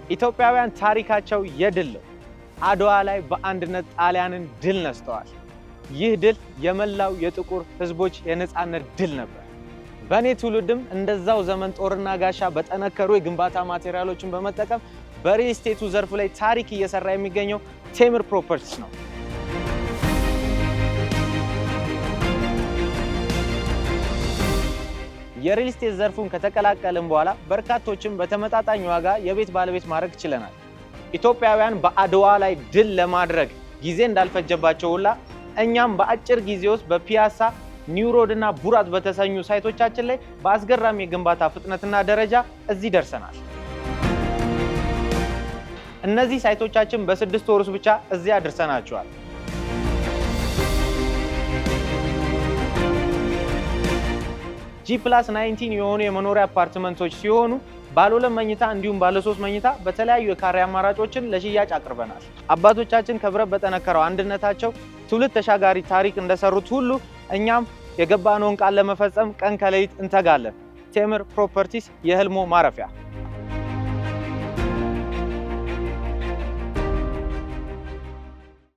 ኢትዮጵያውያን ታሪካቸው የድል ነው። አድዋ ላይ በአንድነት ጣሊያንን ድል ነስተዋል። ይህ ድል የመላው የጥቁር ሕዝቦች የነፃነት ድል ነበር። በእኔ ትውልድም እንደዛው ዘመን ጦርና ጋሻ በጠነከሩ የግንባታ ማቴሪያሎችን በመጠቀም በሪል ስቴቱ ዘርፍ ላይ ታሪክ እየሰራ የሚገኘው ቴምር ፕሮፐርቲስ ነው። የሪል ስቴት ዘርፉን ከተቀላቀልን በኋላ በርካቶችን በተመጣጣኝ ዋጋ የቤት ባለቤት ማድረግ ችለናል። ኢትዮጵያውያን በአድዋ ላይ ድል ለማድረግ ጊዜ እንዳልፈጀባቸው ሁላ እኛም በአጭር ጊዜ ውስጥ በፒያሳ፣ ኒው ሮድ እና ቡራት በተሰኙ ሳይቶቻችን ላይ በአስገራሚ የግንባታ ፍጥነትና ደረጃ እዚህ ደርሰናል። እነዚህ ሳይቶቻችን በ6 ወር ውስጥ ብቻ እዚህ አድርሰናቸዋል። G+19 የሆኑ የመኖሪያ አፓርትመንቶች ሲሆኑ ባለ ሁለት መኝታ እንዲሁም ባለ ሶስት መኝታ በተለያዩ የካሬ አማራጮችን ለሽያጭ አቅርበናል። አባቶቻችን ከብረት በጠነከረው አንድነታቸው ትውልድ ተሻጋሪ ታሪክ እንደሰሩት ሁሉ እኛም የገባነውን ቃል ለመፈጸም ቀን ከሌሊት እንተጋለን። ቴምር ፕሮፐርቲስ፣ የህልሞ ማረፊያ።